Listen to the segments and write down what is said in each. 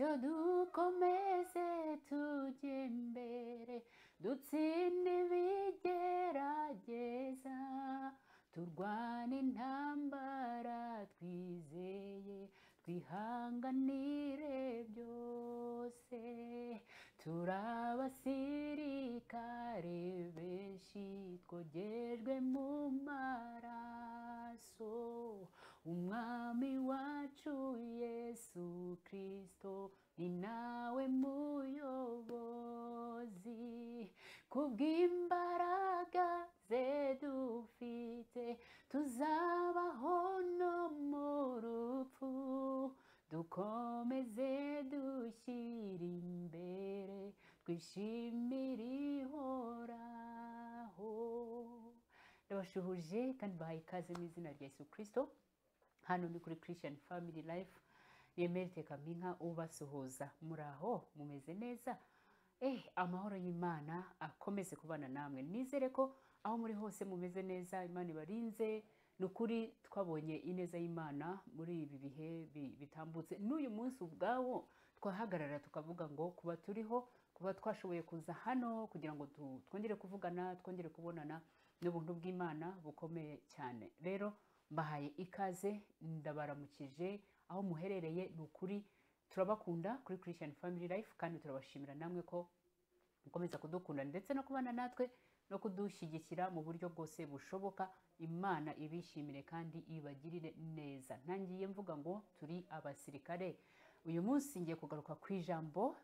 Bityo dukomeze tujye imbere, dutsinde ibigerageza, turwane intambara twizeye, twihanganire byose. Turi abasirikare benshi twogejwe mu maraso, Umwami wacu Yesu Kristo ni nawe muyobozi. Kubw'imbaraga ze dufite tuzabaho no mu rupfu, dukomeze dushyire imbere, twishimire ihoraho. Ndabashuhuje kandi bahaye ikaze mu izina rya Yesu Kristo. Hano ni kuri Christian Family Life, ni Emerite Kaminka ubasuhuza. Muraho, mumeze neza? Amahoro y'Imana akomeze kubana namwe. Nizere ko aho muri hose mumeze neza, Imana ibarinze. Ni ukuri twabonye ineza y'Imana muri ibi bihe bitambutse. N'uyu munsi ubwawo twahagarara tukavuga ngo kuba turiho, kuba twashoboye kuza hano kugira ngo twongere kuvugana, twongere kubonana, n'ubuntu bw'Imana bukomeye cyane. Rero mbahaye ikaze, ndabaramukije aho muherereye. Ni ukuri turabakunda kuri Christian Family Life, kandi turabashimira namwe ko mukomeza kudukunda ndetse no kubana natwe no kudushyigikira mu buryo bwose bushoboka. Imana ibishimire kandi ibagirire neza. Ntangiye mvuga ngo turi abasirikare. Uyu munsi ngiye kugaruka ku ijambo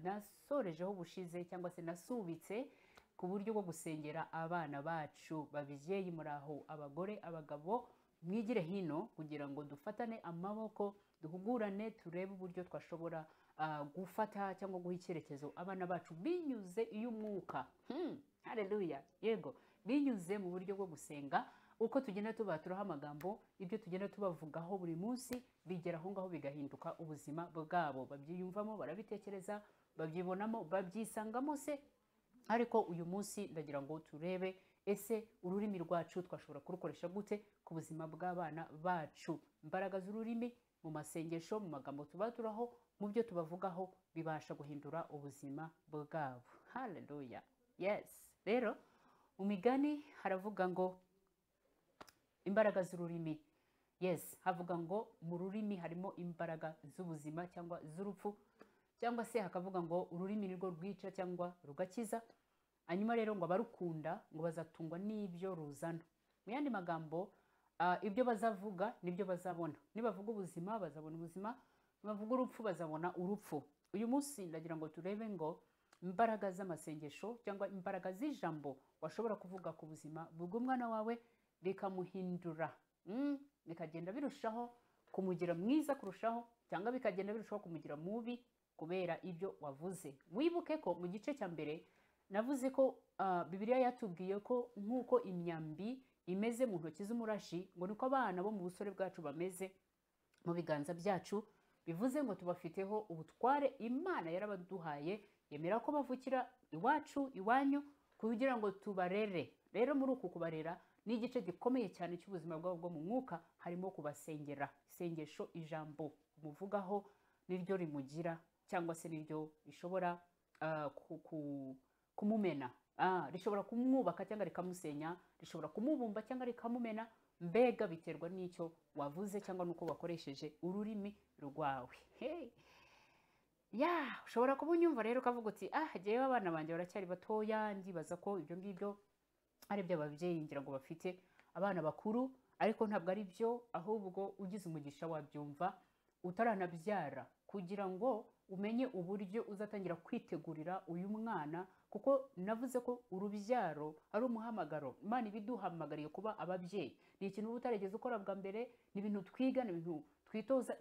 nasorejeho ubushize, cyangwa se nasubitse, ku buryo bwo gusengera abana bacu. Babyeyi muraho, abagore, abagabo, mwigire hino kugira ngo dufatane amaboko, duhugurane, turebe uburyo twashobora gufata cyangwa guha icyerekezo abana bacu binyuze iy'umwuka. Haleluya. Yego, binyuze mu buryo bwo gusenga. Uko tugenda tubaturaho amagambo, ibyo tugenda tubavugaho buri munsi bigera aho ngaho bigahinduka ubuzima bwabo. Babyiyumvamo, barabitekereza, babyibonamo, babyisangamo se. Ariko uyu munsi ndagira ngo turebe ese ururimi rwacu twashobora kurukoresha gute ku buzima bw'abana bacu. Imbaraga z'ururimi mu masengesho, mu magambo tubaturaho, mu byo tubavugaho, bibasha guhindura ubuzima bwabo. Haleluya. Yes. Rero mu migani haravuga ngo imbaraga z'ururimi. Yes, havuga ngo mu rurimi harimo imbaraga z'ubuzima cyangwa z'urupfu, cyangwa se hakavuga ngo ururimi nirwo rwica cyangwa rugakiza. Hanyuma rero ngo abarukunda ngo bazatungwa n'ibyo ruzana. Mu yandi magambo, ibyo bazavuga nibyo bazabona. Nibavuga ubuzima bazabona ubuzima, nibavuga urupfu bazabona urupfu. Uyu munsi ndagira ngo turebe ngo imbaraga z'amasengesho cyangwa imbaraga z'ijambo washobora kuvuga ku buzima bw'umwana wawe bikamuhindura, bikagenda birushaho kumugira mwiza kurushaho, cyangwa bikagenda birushaho kumugira mubi kubera ibyo wavuze. Wibuke ko mu gice cya mbere navuze ko Bibiliya yatubwiye ko nk'uko imyambi imeze mu ntoki z'umurashi, ngo niko abana bo mu busore bwacu bameze mu biganza byacu. Bivuze ngo tubafiteho ubutware Imana yarabaduhaye, yemera ko bavukira iwacu, iwanyu, kugira ngo tubarere. Rero muri uku kubarera ni igice gikomeye cyane cy'ubuzima bwabo bwo mu mwuka, harimo kubasengera. Isengesho, ijambo umuvugaho niryo rimugira, cyangwa se niryo rishobora kumumena, rishobora kumwubaka cyangwa rikamusenya, rishobora kumubumba cyangwa rikamumena. Mbega biterwa n'icyo wavuze cyangwa n'uko wakoresheje ururimi rwawe. Hey. Ya, ushobora kuba unyumva rero ukavuga uti jyewe abana banjye baracyari batoya, ndibaza ko ibyo ngibyo ari byo ababyeyi ngira ngo bafite abana bakuru, ariko ntabwo ari byo. Ahubwo ugize umugisha wabyumva utaranabyara, kugira ngo umenye uburyo uzatangira kwitegurira uyu mwana, kuko navuze ko urubyaro ari umuhamagaro. Imana ibiduhamagariye kuba ababyeyi. Ni ikintu uba utarigeze ukora bwa mbere, ni ibintu twiga, ni ibintu twitoza,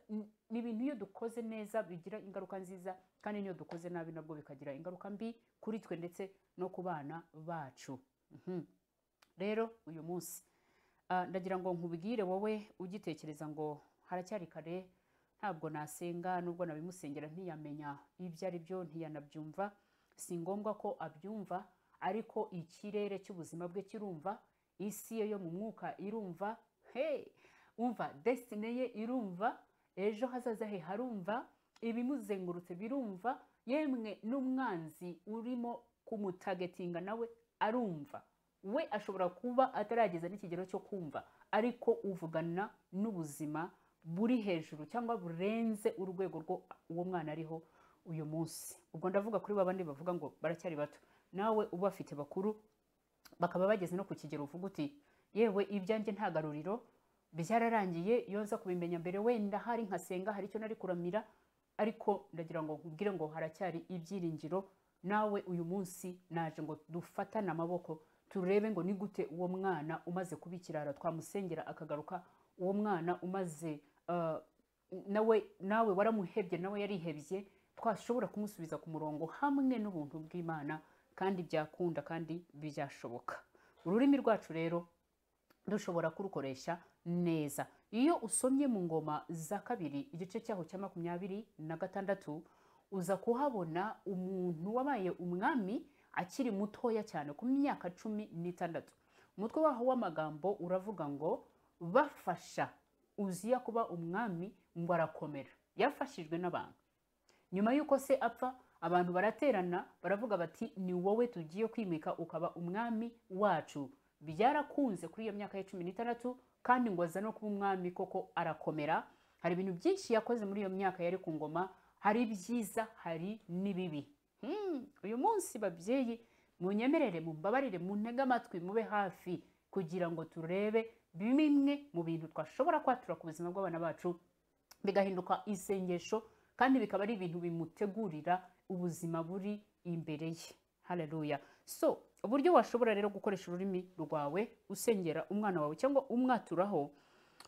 ni ibintu iyo dukoze neza bigira ingaruka nziza, kandi n'iyo dukoze nabi nabwo bikagira ingaruka mbi kuri twe ndetse no ku bana bacu. Rero uyu munsi ndagira ngo nkubwire wowe ugitekereza ngo haracyari kare, ntabwo nasenga, nubwo nabimusengera ntiyamenya ibyo ari byo, ntiyanabyumva. Si ngombwa ko abyumva, ariko ikirere cy'ubuzima bwe kirumva, isi ye yo mu mwuka irumva. Hey, umva destiny ye irumva, ejo hazaza he harumva, ibimuzengurutse birumva, yemwe n'umwanzi urimo kumutagetinga nawe arumva. We ashobora kuba atarageza n'ikigero cyo kumva, ariko uvugana n'ubuzima buri hejuru cyangwa burenze urwego rwo uwo mwana ariho uyu munsi. Ubwo ndavuga kuri babandi bavuga ngo baracyari bato, nawe ubafite bakuru bakaba bageze no ku kigero uvuga uti yewe ibyanjye nta garuriro, byararangiye, iyo nza kubimenya mbere wenda hari nkasenga hari icyo nari kuramira, ariko ndagira ngo nkubwire ngo haracyari ibyiringiro. Nawe uyu munsi naje ngo dufatane amaboko turebe ngo ni gute uwo mwana umaze kuba ikirara twamusengera akagaruka, uwo mwana umaze nawe waramuhebye nawe yarihebye, twashobora kumusubiza ku murongo hamwe n'ubuntu bw'Imana, kandi byakunda kandi byashoboka. Ururimi rwacu rero dushobora kurukoresha neza. Iyo usomye mu Ngoma za Kabiri igice cyaho cya 26, uza kuhabona umuntu wabaye umwami akiri mutoya cyane ku myaka 16. Umutwe waho w'amagambo uravuga ngo bafasha Uziya kuba umwami ngo arakomera. Yafashijwe n'abantu. Nyuma y'uko se apfa, abantu baraterana baravuga bati ni wowe tugiye kwimika ukaba umwami wacu. Byarakunze kuri iyo myaka ya 16, kandi ngo aza no kuba umwami koko arakomera. Hari ibintu byinshi yakoze muri iyo myaka yari ku ngoma, hari ibyiza hari n'ibibi. Uyu munsi babyeyi munyemerere, mumbabarire, muntege amatwi, mube hafi kugira ngo turebe bimwe mu bintu twashobora kwatura ku buzima bw'abana bacu bigahinduka isengesho, kandi bikaba ari ibintu bimutegurira ubuzima buri imbere ye. Haleluya. So uburyo washobora rero gukoresha ururimi rwawe usengera umwana wawe cyangwa umwaturaho,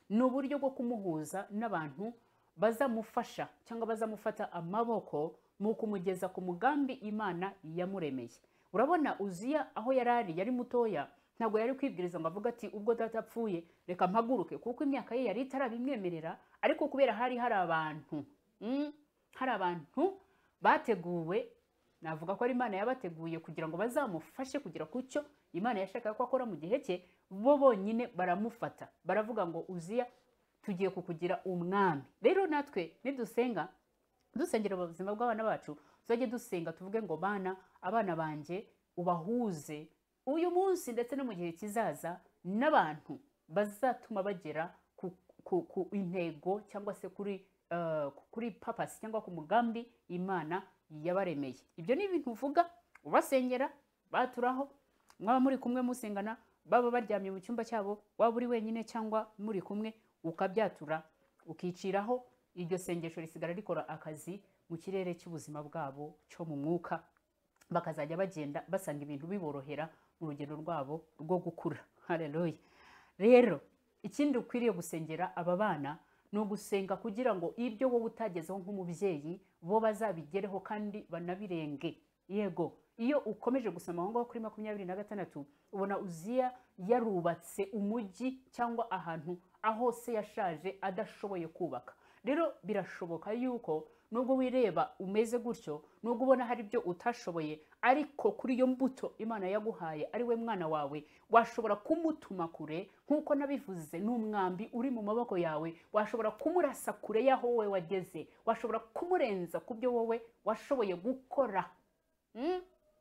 ni uburyo bwo kumuhuza n'abantu bazamufasha cyangwa bazamufata amaboko mu kumugeza ku mugambi Imana yamuremeye. Urabona Uziya aho yarari yari mutoya, ntabwo yari kwibwiriza ngo avuga ati ubwo data apfuye reka mpaguruke, kuko imyaka ye yari itarabimwemerera. Ariko kubera hari abantu hari abantu bateguwe, navuga ko ari Imana yabateguye kugira ngo bazamufashe kugera ku cyo Imana yashakaga ko akora mu gihe cye, bo bonyine baramufata baravuga ngo Uziya tugiye kukugira umwami. Rero natwe nidusenga dusengera ubuzima bw'abana bacu, tuzajye dusenga tuvuge ngo bana, abana banjye ubahuze uyu munsi ndetse no mu gihe kizaza n'abantu bazatuma bagera ku intego cyangwa se kuri purpose cyangwa ku mugambi Imana yabaremeye. Ibyo ni ibintu uvuga ubasengera baturaho, mwaba muri kumwe musengana, baba baryamye mu cyumba cyabo, waba uri wenyine cyangwa muri kumwe, ukabyatura ukiciraho. Iryo sengesho risigara rikora akazi mu kirere cy'ubuzima bwabo cyo mu mwuka, bakazajya bagenda basanga ibintu biborohera mu rugendo rwabo rwo gukura. Haleluya. Rero ikindi ukwiriye gusengera aba bana ni ugusenga kugira ngo ibyo wowe utagezeho nk'umubyeyi bo bazabigereho kandi banabirenge. Yego, iyo ukomeje gusoma aho ngaho kuri 26, ubona Uziya yarubatse umujyi cyangwa ahantu aho se yashaje adashoboye kubaka. Rero birashoboka yuko nubwo wireba umeze gutyo, nubwo ubona hari ibyo utashoboye, ariko kuri iyo mbuto Imana yaguhaye ari we mwana wawe, washobora kumutuma kure. Nkuko nabivuze, n'umwambi uri mu maboko yawe, washobora kumurasa kure y'aho wowe wageze, washobora kumurenza ku byo wowe washoboye gukora.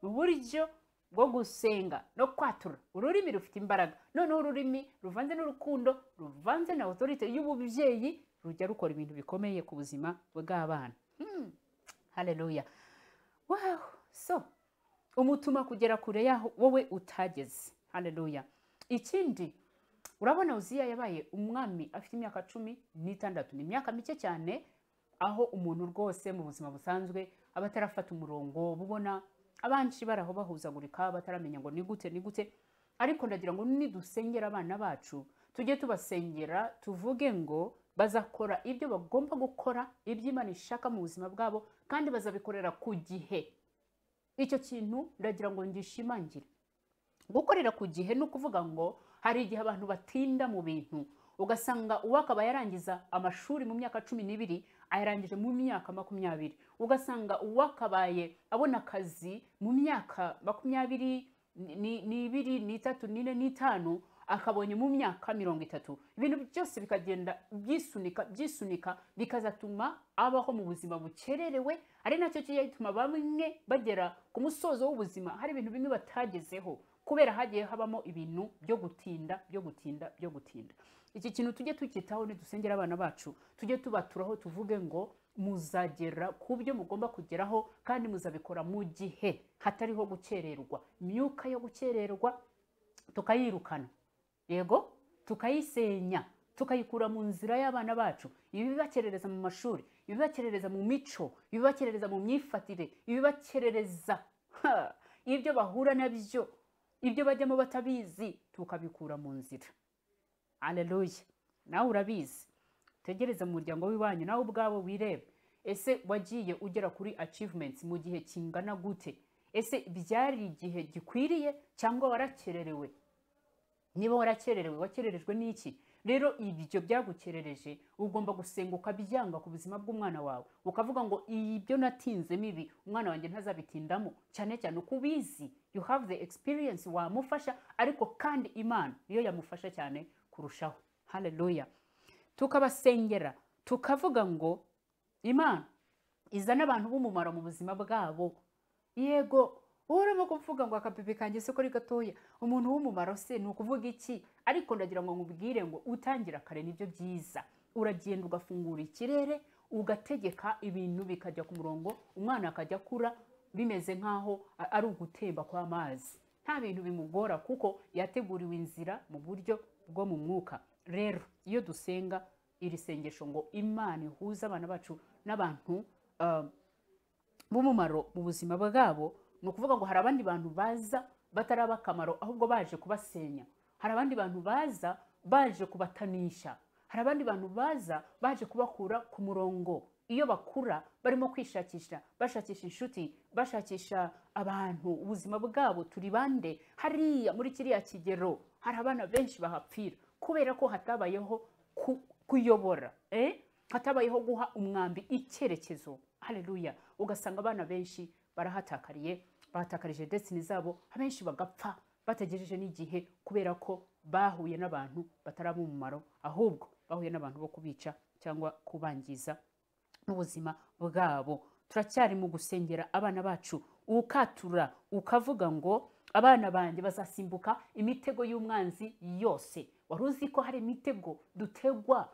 Mu buryo bwo gusenga no kwatura, ururimi rufite imbaraga. Noneho ururimi ruvanze n'urukundo, ruvanze na authority y'ububyeyi, rujya rukora ibintu bikomeye ku buzima bw'abana. Haleluya. Wow. So umutuma kugera kure yaho wowe utageze. Haleluya. Ikindi, urabona Uziya yabaye umwami afite imyaka 16. Ni imyaka mike cyane, aho umuntu rwose mu buzima busanzwe aba atarafata umurongo, bubona abanshi baraho bahuzagurika, bataramenya ngo ni gute ni gute. Ariko ndagira ngo nidusengera abana bacu tujye tubasengera tuvuge ngo bazakora ibyo bagomba gukora, ibyo Imana ishaka mu buzima bwabo, kandi bazabikorera ku gihe. Icyo kintu ndagira ngo ngishimangire. Gukorera ku gihe ni ukuvuga ngo hari igihe abantu batinda mu bintu, ugasanga uwakaba yarangiza amashuri mu myaka 12 ayarangije mu myaka 20, ugasanga uwakabaye abona akazi mu myaka 22, 23, 24, 5 akabonye mu myaka 30, ibintu byose bikagenda byisunika byisunika, bikazatuma abaho mu buzima bukererewe, ari nacyo kijya gituma bamwe bagera ku musozo w'ubuzima hari ibintu bimwe batagezeho kubera hagiye habamo ibintu byo gutinda byo gutinda byo gutinda. Iki kintu tujye tukitaho nidusengera abana bacu, tujye tubaturaho tuvuge ngo muzagera ku byo mugomba kugeraho kandi muzabikora mu gihe hatariho gukererwa. Imyuka yo gukererwa tukayirukana, yego, tukayisenya, tukayikura mu nzira y'abana bacu. Ibibakerereza mu mashuri, ibibakerereza mu mico, ibibakerereza mu myifatire, ibibakerereza ibyo bahura nabyo, ibyo bajyamo batabizi, tukabikura mu nzira. Haleluya. Nawe urabizi, tegereza mu muryango w'iwanyu, nawe ubwawe wirebe, ese wagiye ugera kuri achievements mu gihe kingana gute? Ese byari igihe gikwiriye cyangwa warakererewe? Niba warakererewe, wakererejwe n'iki? Rero ibyo byagukerereje ugomba gusenga ukabyanga ku buzima bw'umwana wawe, ukavuga ngo ibyo natinzemo ibi umwana wanjye ntazabitindamo, cyane cyane uko ubizi, you have the experience, wamufasha, ariko kandi Imana niyo yamufasha cyane kurushaho. Haleluya. Tukabasengera tukavuga ngo Imana izana abantu b'umumaro mu buzima bwabo. Yego, urimo kuvuga ngo akapepe kanjye se ko ari gatoya, umuntu w'umumaro se ni ukuvuga iki? Ariko ndagira ngo nkubwire ngo utangira kare nibyo byiza. Uragenda ugafungura ikirere, ugategeka ibintu bikajya ku murongo, umwana akajya akura bimeze nkaho ari ugutemba kw'amazi, nta bintu bimugora kuko yateguriwe inzira mu buryo bwo mu mwuka. Rero iyo dusenga iri sengesho ngo Imana ihuze abana bacu n'abantu b'umumaro mu buzima bwabo, ni ukuvuga ngo hari abandi bantu baza bataraba akamaro ahubwo baje kubasenya, hari abandi bantu baza baje kubatanisha, hari abandi bantu baza baje kubakura ku murongo. Iyo bakura barimo kwishakisha, bashakisha inshuti, bashakisha abantu, ubuzima bwabo turi bande, hariya muri kiriya kigero hari abana benshi bahapfira kubera ko hatabayeho kuyobora, hatabayeho guha umwambi icyerekezo. Haleluya. Ugasanga abana benshi barahatakariye, bahatakarije destiny zabo, abenshi bagapfa batagejeje n'igihe kubera ko bahuye n'abantu bataraba umumaro, ahubwo bahuye n'abantu bo kubica cyangwa kubangiza n'ubuzima bwabo. Turacyari mu gusengera abana bacu, ukatura ukavuga ngo abana banjye bazasimbuka imitego y'umwanzi yose. Wari uzi ko hari imitego dutegwa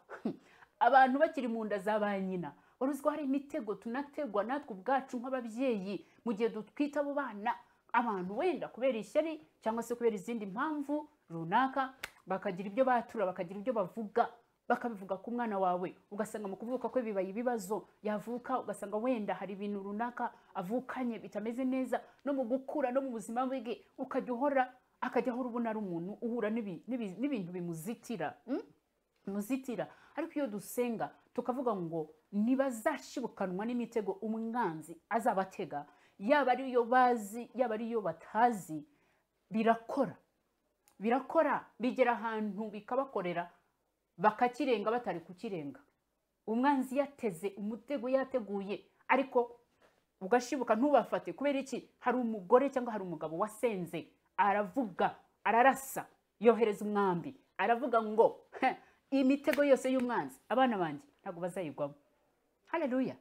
abantu bakiri mu nda za ba nyina? Wari uzi ko hari imitego tunategwa natwe ubwacu nk'ababyeyi mu gihe dutwita abo bana? Abantu wenda kubera ishyari cyangwa se kubera izindi mpamvu runaka bakagira ibyo batura, bakagira ibyo bavuga, bakabivuga ku mwana wawe, ugasanga mu kuvuka kwe bibaye ibibazo, yavuka ugasanga wenda hari ibintu runaka avukanye bitameze neza, no mu gukura no mu buzima bwe ukajya uhora, akajya ahora ubona ari umuntu uhura n'ibintu bimuzitira, muzitira. Ariko iyo dusenga tukavuga ngo ntibazashibukanwa n'imitego umwanzi azabatega, yaba ariyo bazi yaba ariyo batazi, birakora, birakora, bigera ahantu bikabakorera bakakirenga batari kukirenga. Umwanzi yateze umutego yateguye, ariko ugashibuka ntubafate. Kubera iki? Hari umugore cyangwa hari umugabo wasenze, aravuga, ararasa, yohereza umwambi, aravuga ngo imitego yose y'umwanzi abana banjye ntabwo bazayigwamo. Haleluya.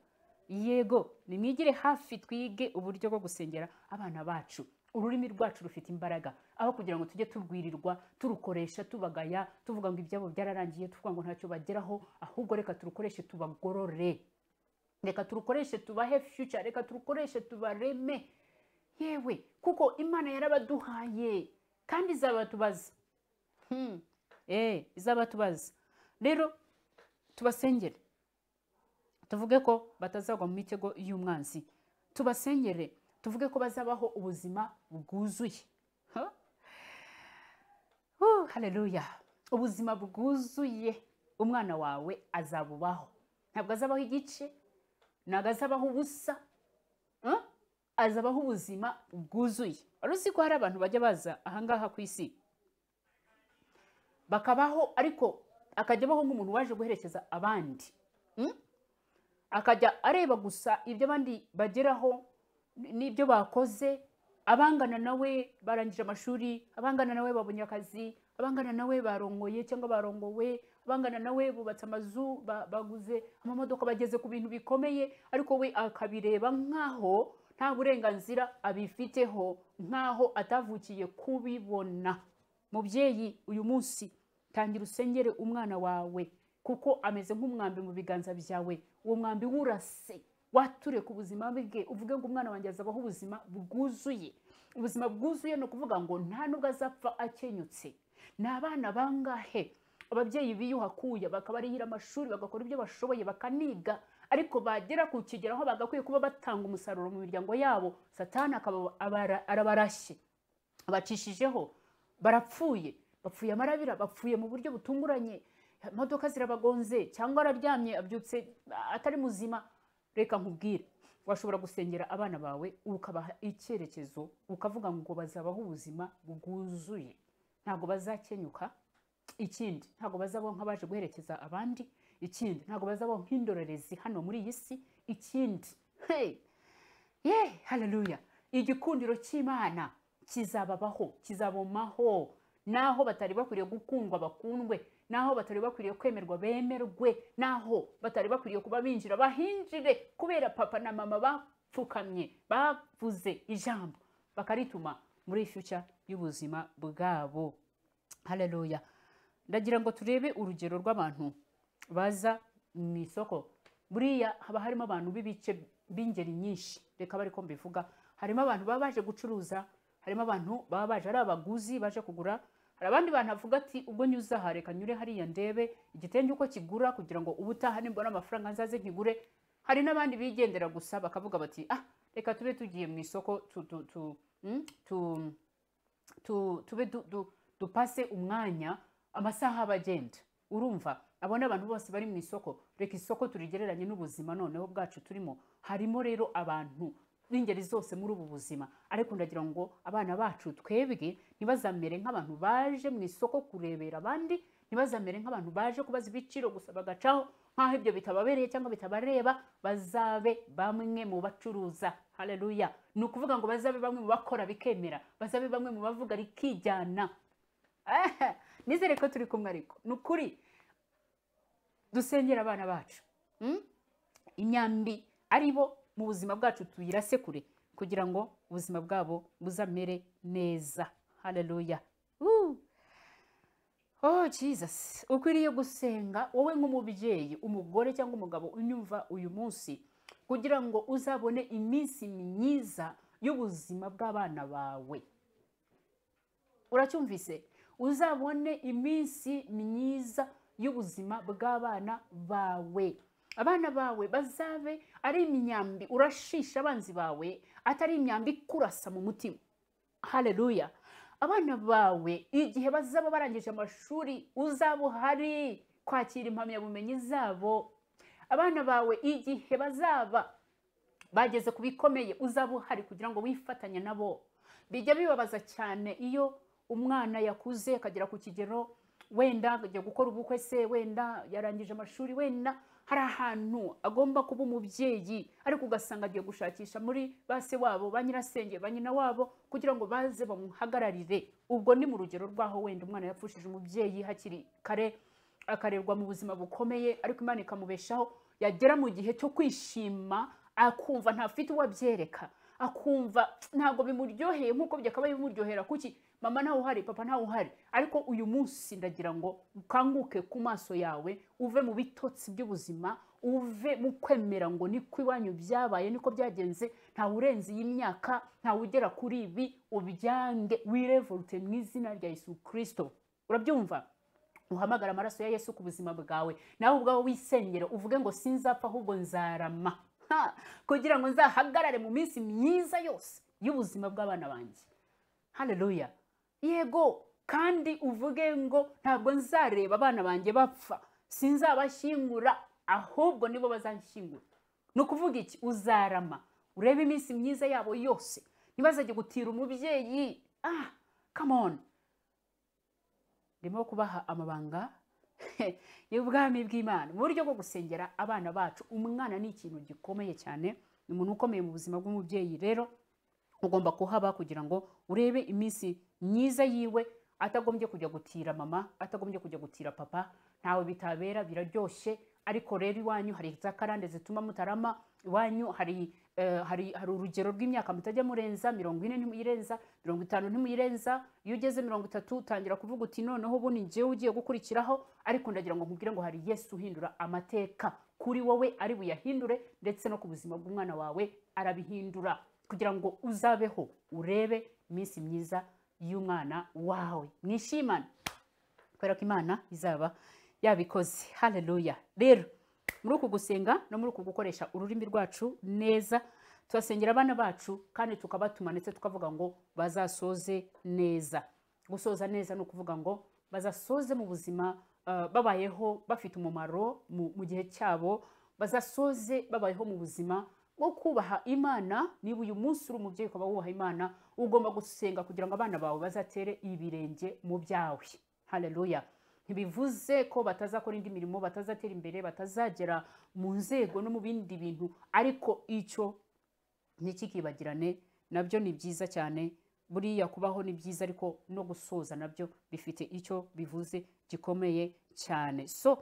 Yego, nimwigire hafi twige uburyo bwo gusengera abana bacu. Ururimi rwacu rufite imbaraga, aho kugira ngo tujye turwirirwa turukoresha tubagaya, tuvuga ngo ibyabo byararangiye, tuvuga ngo ntacyo bageraho, ahubwo reka turukoreshe tubagorore, reka turukoreshe tubahe future, reka turukoreshe tubareme. Yewe, kuko Imana yarabaduhaye kandi izabatubaza. Izabatubaza. Rero tubasengere, tuvuge ko batazagwa mu mitego y'umwanzi, tubasengere tuvuge ko bazabaho ubuzima bwuzuye. Haleluya. Ubuzima bwuzuye umwana wawe azabubaho, ntabwo azabaho igice, ntabwo azabaho ubusa, azabaho ubuzima bwuzuye. Wari uzi ko hari abantu bajya baza ahangaha ku isi bakabaho, ariko akajya abaho nk'umuntu waje guherekeza abandi, akajya areba gusa ibyo abandi bageraho n'ibyo bakoze. Abangana nawe barangije amashuri, abangana nawe babonye akazi, Abangana nawe barongoye cyangwa barongowe, abangana nawe bubatse amazu, baguze amamodoka, bageze ku bintu bikomeye, ariko we akabireba nkaho nta burenganzira abifiteho, nkaho atavukiye kubibona. Mubyeyi, uyu munsi tangira usengere umwana wawe, kuko ameze nk'umwambi mu biganza byawe. Uwo mwambi wurase wature ku buzima bwe, uvuge ngo umwana wanjye azabaho ubuzima bwuzuye. Ubuzima bwuzuye ni ukuvuga ngo nta nubwo azapfa akenyutse. Ni abana bangahe ababyeyi biyuhakuye bakabarihira amashuri, bagakora ibyo bashoboye, bakaniga, ariko bagera ku kigero aho bagakwiye kuba batanga umusaruro mu miryango yabo, Satani akaba arabarashye, abacishijeho, barapfuye, bapfuye amarabira, bapfuye mu buryo butunguranye, imodoka zirabagonze, cyangwa araryamye abyutse atari muzima. Reka nkubwire, washobora gusengera abana bawe ukabaha icyerekezo, ukavuga ngo bazabaho ubuzima bwuzuye, ntabwo bazakenyuka. Ikindi, ntabwo bazabaho nk'abaje guherekeza abandi. Ikindi, ntabwo bazabaho nk'indorerezi hano muri iyi si. Ikindi, hey, yeah, haleluya, igikundiro cy'Imana kizababaho, kizabomaho. Naho batari bakwiriye gukundwa bakundwe, naho batari bakwiriye kwemerwa bemerwe, naho batari bakwiriye kuba binjira bahinjire, kubera papa na mama bapfukamye, bavuze ijambo bakarituma muri future y'ubuzima bwabo. Haleluya. Ndagira ngo turebe urugero rw'abantu baza mu isoko. Buriya haba harimo abantu b'ibice b'ingeri nyinshi, reka bari ko mbivuga. Harimo abantu baba baje gucuruza, harimo abantu baba baje ari abaguzi baje kugura, hari abandi bantu bavuga ati ubwo nyuze aha reka nyure hariya ndebe igitenge uko kigura kugira ngo ubutaha nimbona amafaranga nzaze nkigure. Hari n'abandi bigendera gusa bakavuga bati ah, reka tube tugiye mu isoko tube dupase umwanya, amasaha abagenda. Urumva abona abantu bose bari mu isoko, reka isoko turigereranye n'ubuzima noneho bwacu turimo. Harimo rero abantu b'ingeri zose muri ubu buzima, ariko ndagira ngo abana bacu twebwe ntibazamere nk'abantu baje mu isoko kurebera abandi, ntibazamere nk'abantu baje kubaza ibiciro gusa bagacaho nk'aho ibyo bitababereye cyangwa bitabareba. Bazabe bamwe mu bacuruza. Haleluya. Ni ukuvuga ngo bazabe bamwe mu bakora bikemera, bazabe bamwe mu bavuga rikijyana. Nizere ko turi kumwe, ariko ni ukuri dusengera abana bacu. Imyambi ari bo mu buzima bwacu tuyirase kure kugira ngo ubuzima bwabo buzamere neza. Haleluya. Oh Jesus, ukwiriye gusenga wowe nk'umubyeyi, umugore cyangwa umugabo unyumva uyu munsi, kugira ngo uzabone iminsi myiza y'ubuzima bw'abana bawe. Uracyumvise? Uzabone iminsi myiza y'ubuzima bw'abana bawe. Abana bawe bazabe ari imyambi urashisha abanzi bawe, atari imyambi ikurasa mu mutima. Haleluya. Abana bawe igihe bazaba barangije amashuri, uzaba uhari kwakira impamyabumenyi zabo. Abana bawe igihe bazaba bageze ku bikomeye, uzaba uhari kugira ngo wifatanye nabo. Bijya bibabaza cyane iyo umwana yakuze akagera ku kigero, wenda ajya gukora ubukwe se, wenda yarangije amashuri, wenda hari ahantu agomba kuba umubyeyi, ariko ugasanga agiye gushakisha muri base wabo, ba nyirasenge, ba nyina wabo, kugira ngo baze bamuhagararire. Ubwo ni mu rugero rwaho wenda umwana yapfushije umubyeyi hakiri kare, akarerwa mu buzima bukomeye, ariko Imana ikamubeshaho, yagera mu gihe cyo kwishima akumva ntafite uwabyereka, akumva ntabwo bimuryoheye nk'uko byakabaye bimuryohera. Kuki mama ntawe uhari, papa ntawe uhari? Ariko uyu munsi ndagira ngo ukanguke ku maso yawe, uve mu bitotsi by'ubuzima, uve mu kwemera ngo niko iwanyu byabaye, niko byagenze, ntawe urenze iyi myaka, ntawe ugera kuri ibi, ubyange, wirevolte mu izina rya Yesu Kristo. Urabyumva? Uhamagara amaraso ya Yesu ku buzima bwawe, nawe ubwawe wisengere uvuge ngo sinzapfa ahubwo nzarama, kugira ngo nzahagarare mu minsi myiza yose y'ubuzima bw'abana banjye. Haleluya. Yego, kandi uvuge ngo ntabwo nzareba abana banjye bapfa, sinzabashyingura, ahubwo nibo bazanshyingura. Ni ukuvuga iki? Uzarama urebe iminsi myiza yabo yose, ntibazajye gutira umubyeyi. Ah, come on. Ndimo kubaha amabanga y'ubwami bw'Imana mu buryo bwo gusengera abana bacu. Umwana ni ikintu gikomeye cyane, ni umuntu ukomeye mu buzima bw'umubyeyi. Rero ugomba kuhaba kugira ngo urebe iminsi myiza yiwe, atagombye kujya gutira mama, atagombye kujya gutira papa. Ntawe bitabera, biraryoshye. Ariko rero iwanyu hari za karande zituma mutarama, iwanyu hari hari urugero rw'imyaka mutajya murenza, 40 ntimuyirenza, 50 ntimuyirenza. Iyo ugeze 30 utangira kuvuga uti noneho ubu ni njyewe ugiye gukurikiraho. Ariko ndagira ngo nkubwire ngo hari Yesu uhindura amateka kuri wowe, ari buyahindure, ndetse no ku buzima bw'umwana wawe arabihindura, kugira ngo uzabeho urebe iminsi myiza y'umwana wawe. Mwishimane kubera ko Imana izaba yabikoze. Haleluya. Rero muri uku gusenga no muri uku gukoresha ururimi rwacu neza, turasengera abana bacu kandi tukabatuma, ndetse tukavuga ngo bazasoze neza. Gusoza neza ni ukuvuga ngo bazasoze mu buzima babayeho bafite umumaro mu gihe cyabo, bazasoze babayeho mu buzima bwo kubaha Imana. Niba uyu munsi uri umubyeyi ukaba wubaha Imana, ugomba gusenga kugira ngo abana bawe bazatere ibirenge mu byawe. Haleluya. Ntibivuze ko batazakora indi mirimo, batazatera imbere, batazagera mu nzego no mu bindi bintu, ariko icyo ntikikibagirane, nabyo ni byiza cyane. Buriya kubaho ni byiza, ariko no gusoza nabyo bifite icyo bivuze gikomeye cyane. So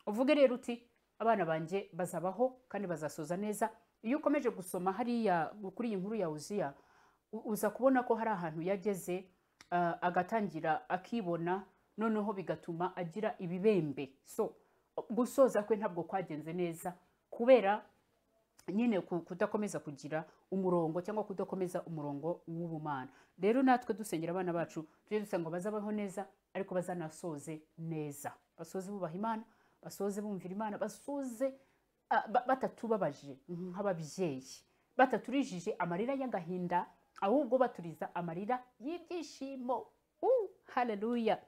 uvuge rero uti abana banjye bazabaho kandi bazasoza neza. Iyo ukomeje gusoma hariya kuri iyi nkuru ya Uziya, uza kubona ko hari ahantu yageze agatangira akibona, noneho bigatuma agira ibibembe. So gusoza kwe ntabwo kwagenze neza, kubera nyine kudakomeza kugira umurongo cyangwa kudakomeza umurongo w'ubumana. Rero natwe dusengera abana bacu, tujye dusenga ngo bazabaho neza, ariko bazanasoze neza, basoze bubaha Imana, basoze bumvira Imana, basoze batatubabaje nk'ababyeyi, bataturijije amarira y'agahinda, ahubwo baturiza amarira y'ibyishimo. Haleluya.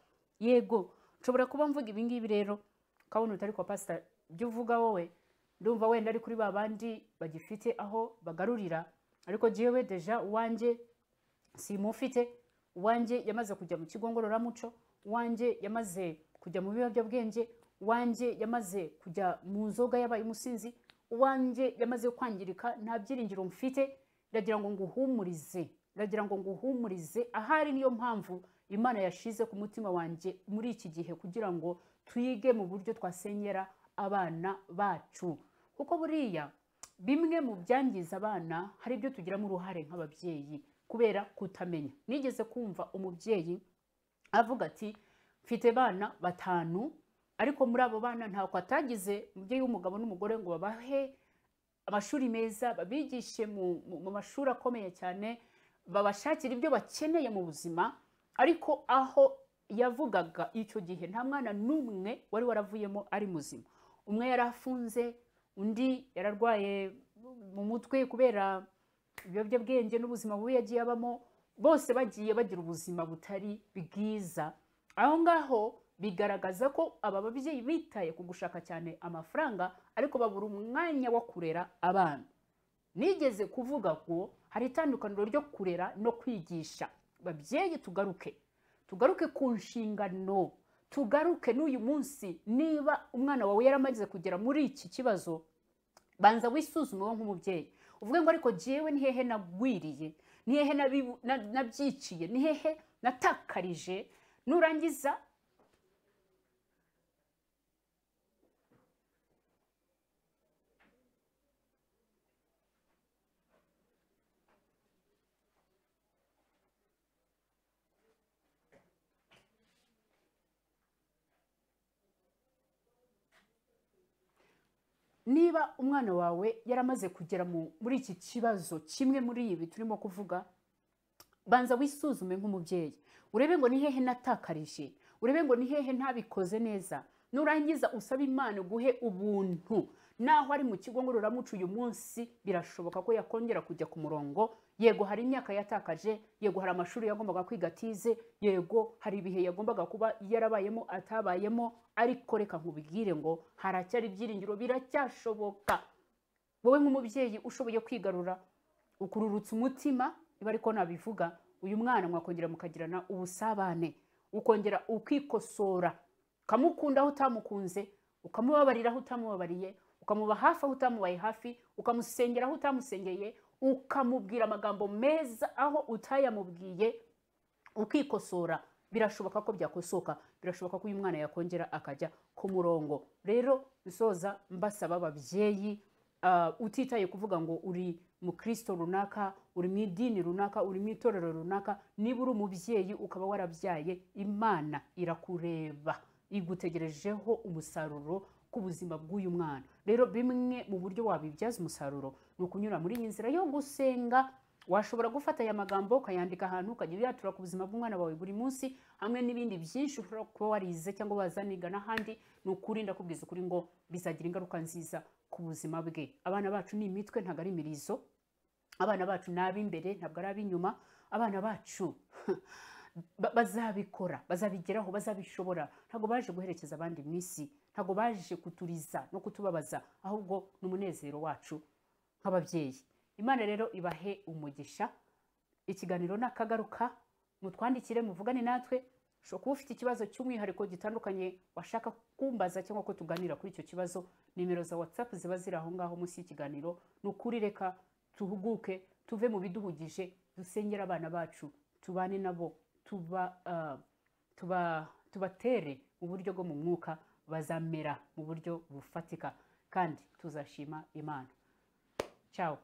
Yego, nshobora kuba mvuga ibi ngibi rero ukabona utari kwa pastor, ibyo uvuga wowe ndumva wenda ari kuri babandi bagifite aho bagarurira, ariko jewe deja uwanjye simufite, uwanjye yamaze kujya mu kigo ngororamuco, uwanjye yamaze kujya mu biyobyabwenge, uwanjye yamaze kujya mu nzoga yabaye umusinzi, uwanjye yamaze kwangirika, nta byiringiro mfite. Ndagira ngo nguhumurize, ndagira ngo nguhumurize. Ahari niyo mpamvu Imana yashize ku mutima wanjye muri iki gihe, kugira ngo twige mu buryo twasenyera abana bacu. Kuko buriya bimwe mu byangiza abana hari ibyo tugiramo uruhare nk'ababyeyi kubera kutamenya. Nigeze kumva umubyeyi avuga ati mfite bana 5, ariko muri abo bana ntako atagize umubyeyi w'umugabo n'umugore ngo babahe amashuri meza, babigishe mu mashuri akomeye cyane, babashakira ibyo bakeneye mu buzima. Ariko aho yavugaga icyo gihe nta mwana n'umwe wari waravuyemo ari muzima. Umwe yarafunze, undi yararwaye mu mutwe kubera ibiyobyabwenge n'ubuzima bubi yagiye abamo, bose bagiye bagira ubuzima butari bwiza. Aho ngaho bigaragaza ko aba babyeyi bitaye ku gushaka cyane amafaranga, ariko babura umwanya wo kurera abana. Nigeze kuvuga ko hari itandukaniro ryo kurera no kwigisha. Babyeyi tugaruke ku nshingano, tugaruke n'uyu munsi. Niba umwana wawe yaramaze kugera muri iki kibazo, banza wisuzume wowe nk'umubyeyi, uvuge ngo ariko jewe ni hehe nagwiriye, ni hehe nabyiciye, ni hehe natakarije. Nurangiza niba umwana wawe yaramaze kugera muri iki kibazo kimwe muri ibi turimo kuvuga, banza wisuzume nk'umubyeyi, urebe ngo ni hehe natakarije, urebe ngo ni hehe ntabikoze neza. Nurangiza usabe Imana guhe ubuntu. Naho ari mu kigo ngororamuco uyu munsi, birashoboka ko yakongera kujya ku murongo. Yego hari imyaka yatakaje, yego hari amashuri yagombaga kwiga atize, yego hari ibihe yagombaga kuba yarabayemo atabayemo, ariko reka nkubwire ngo haracyari ibyiringiro, biracyashoboka. Wowe nk'umubyeyi ushoboye kwigarura, ukururutsa umutima, niba ariko nabivuga, uyu mwana mwakongera mukagirana ubusabane, ukongera ukikosora, ukamukunda aho utamukunze, ukamubabarira aho utamubabariye, ukamuba hafi aho utamubaye hafi, ukamusengera aho utamusengeye, ukamubwira amagambo meza aho utayamubwiye, ukikosora. Birashoboka ko byakosoka, birashoboka ko uyu mwana yakongera akajya ku murongo. Rero nsoza mbasaba ababyeyi, utitaye kuvuga ngo uri mukristo runaka, uri mu idini runaka, uri mu itorero runaka, niba uri umubyeyi ukaba warabyaye, Imana irakureba, igutegerejeho umusaruro ku buzima bw'uyu mwana. Rero bimwe mu buryo wabibyaza umusaruro ni ukunyura muri iyi nzira yo gusenga. Washobora gufata aya magambo ukayandika ahantu, ukajya uyatura ku buzima bw'umwana wawe buri munsi, hamwe n'ibindi byinshi ushobora kuba warize cyangwa wazaniga n'ahandi. Ni ukuri ndakubwiza ukuri ngo bizagira ingaruka nziza ku buzima bwe. Abana bacu ni imitwe, ntabwo ari imirizo. Abana bacu ni ab'imbere, ntabwo ari ab'inyuma. Abana bacu bazabikora, bazabigeraho, bazabishobora. Ntabwo baje guherekeza abandi mu isi, ntabwo baje kuturiza no kutubabaza, ahubwo ni umunezero wacu nk'ababyeyi. Imana rero ibahe umugisha. Ikiganiro nakagaruka, mutwandikire, muvugane natwe. Ushobora kuba ufite ikibazo cy'umwihariko gitandukanye washaka kumbaza cyangwa ko tuganira kuri icyo kibazo, nimero za WhatsApp ziba ziri aho ngaho munsi y'ikiganiro. Ni ukuri reka tuhuguke, tuve mu biduhugije, dusengere abana bacu, tubane nabo, tubatere mu buryo bwo mu mwuka, bazamera mu buryo bufatika, kandi tuzashima Imana. Ciao.